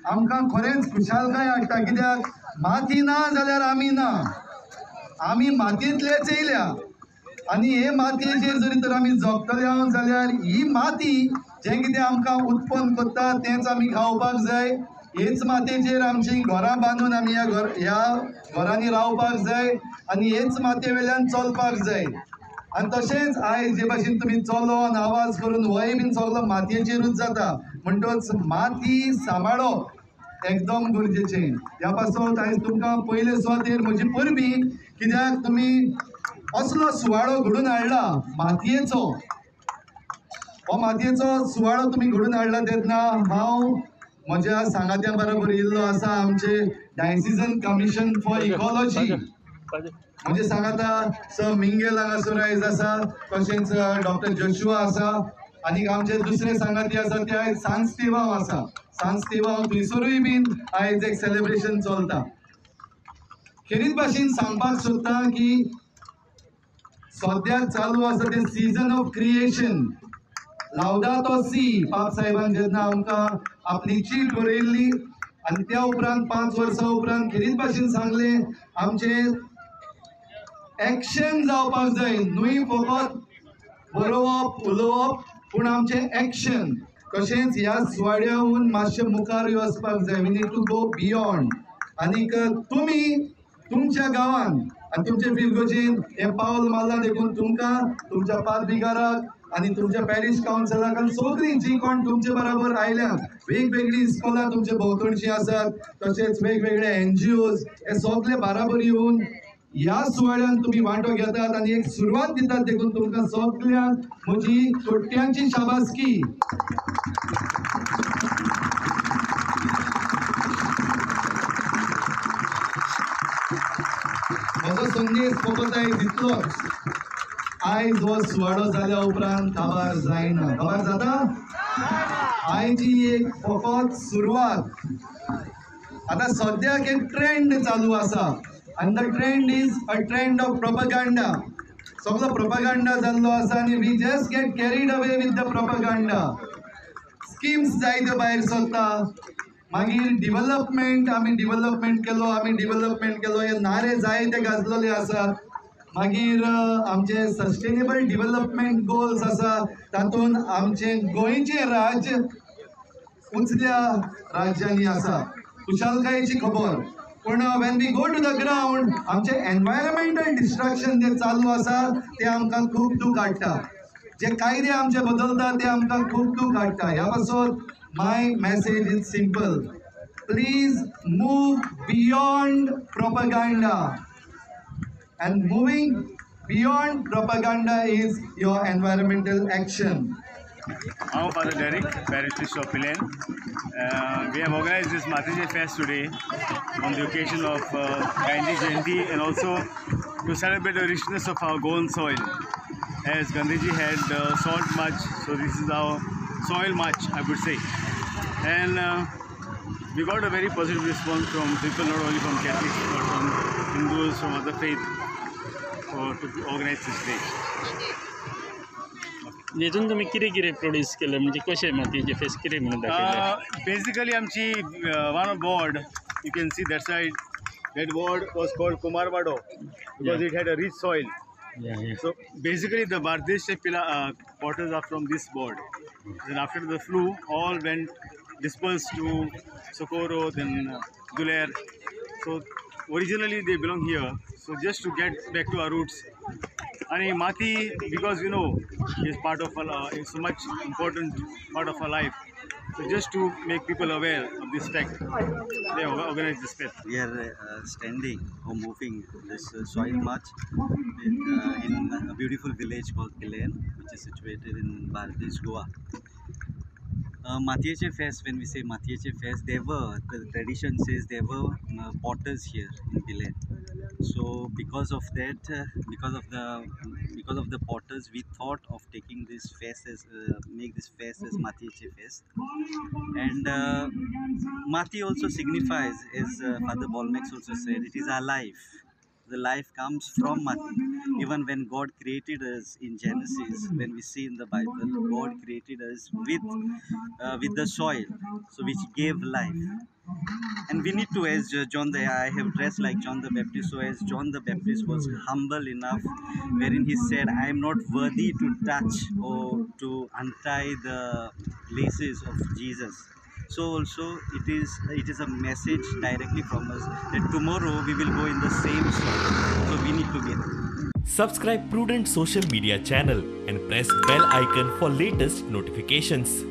आमकां खरेंच खुशालकाय हाडटा. कित्याक माती ना जाल्यार आमी ना, आमी मातयेंतलेच येयल्या आनी हे मातयेचेर जरी तर आमी जगतले जाल्यार ही माती जें कितें आमकां उत्पन्न करता तेंच आमी खावपाक जाय. हेच मातयेचेर आमचीं घरां बांदून आमी ह्या घरांनी रावपाक जाय आनी हेच मातये वयल्यान चलपाक जाय. आनी तशेंच आयज जे भाशेन तुमी चलोन आवाज करून होय बीन सगलो मातयेचेरूच जाता, म्हणटच माती सांबाळप एकदम गरजेचें. ह्या पासत आयज तुमकां पयले सुवातेर म्हजी परबी, कित्याक तुमी असलो सुवाळो घडून हाडला मातयेचो. हो मातयेचो सुवाळो तुमी घडून हाडला तेन्ना हांव म्हज्या सांगात्या बरोबर येयल्लो आसा. आमचे डायसिजन कमिशन फॉर इकॉलॉजी म्हणजे सांगाता सर मिंगेल हांगासर आयज आसा, तशेंच डॉक्टर जोशुआ आसा आनी आमचे दुसरे सांगाती आसा ते आयज सांस्तेवाव आसा. सांस्तेवाव थंयसरूय बीन आयज एक सेलिब्रेशन चलता. खेरीत भाशेन सांगपाक सोदता की सद्याक चालू आसा तें सीजन ऑफ क्रिएशन. लावदातो सी पाप साहेबान जेन्ना आमकां आपली चीट बरयल्ली आनी त्या उपरांत 5 वर्सां उपरांत खेरीत भाशेन सांगलें आमचें एक्शन जावपाक जाय, न्हय फकत बरोवप उलोवप पूण आमचें एक्शन. तशेंच ह्या सुवाळ्याहून मातशें मुखार वचपाक जाय. We need to go beyond. आनीक तुमी तुमच्या गांवान आनी तुमच्या फिरगोजेन हें पावल मारलां देखून तुमकां तुमच्या पादविगाराक आनी तुमच्या पॅरीश कावन्सिलाक आनी सगळीं जीं कोण तुमचे बराबर आयल्यात, वेगवेगळीं इस्कोलां तुमचे भोंवतणचीं आसात, तशेंच वेगवेगळे एनजीओज हे सगळे बराबर येवन ह्या सुवाळ्यान तुमी वांटो घेतात आनी एक सुरवात दितात देखून तुमकां सगळ्यांक म्हजी कोट्यांची शाबासकी. म्हजो संदेश फकत आयज इतलोच, आयज हो सुवाळो जाल्या उपरांत काबार जायना. काबार जाता? आयची एक फकत सुरवात. आतां सद्याक एक ट्रेंड चालू आसा आनी the trend is a trend of propaganda. सगलो प्रोपगांडा जाल्लो आसा आनी we just get carried away with the propaganda. Schemes जायत्यो भायर सरता, मागीर डिवलपमेंट, आमी डिवलपमेंट केलो, आमी डिवलपमेंट केलो हे नारे जायते गाजलेले आसात. मागीर आमचे सस्टेनेबल डिवलपमेंट गोल्स आसा तातूंत आमचें गोंयचें राज्य उंचल्या राज्यांनी आसा. खुशालकायेची खबर. पूण when we go to the ground आमचें एनवायरमेंटल डिस्ट्रक्शन जें चालू आसा तें आमकां खूब दूख हाडटा. जे कायदे आमचे बदलता ते आमकां खूब दूख हाडटा. ह्या पासत my message is simple, please move beyond propaganda. And moving beyond propaganda is your environmental action. I'm Father Derek, Parish Priest of Pilerne. We have organized this Matiyeche Fest today on the occasion of Gandhi Jayanti and also to celebrate the richness of our Goan soil. As Gandhiji had salt march, so this is our soil march, I would say. And we got a very positive response from people, not only from Catholics but from Hindus, from other faith, to organize this day. हेतून तुमी कितें कितें produce केलें, म्हणजे कशें मातयेचें फेस्त कितें म्हणून दाखयलें? बेसिकली आमची one board, you can see that side, that board was called Kumarwado because it had a rich soil. So basically the Bardez potters are from this board. Then after the flu, all went dispersed to Socorro, then Duler. So originally they belong here. So just to get back to our roots. And Mati, because you know, is part of our, is so much important part of our life. So just to make people aware of this fact, they organize this fest. We are standing or moving this soil march in a beautiful village called Pilerne, which is situated in Bardez, Goa. Matiyeche Fest, when we say Matiyeche Fest, there were, the tradition says there were potters here in Pilerne. So because of that, because of the potters, we thought of taking this fest as make this fest as Matiyeche Fest. And Mati also signifies, as Father Bolmax also said, it is our life. The life comes from Mati. Even when God created us in Genesis, when we see in the Bible, God created us with the soil, so which gave life. And we need to, as John the, I have dressed like John the Baptist, so as John the Baptist was humble enough, wherein he said, I am not worthy to touch or to untie the laces of Jesus. So also it is a message directly from us that tomorrow we will go in the same soil. So we need to be humble. Subscribe Prudent Social Media channel and press bell icon for latest notifications.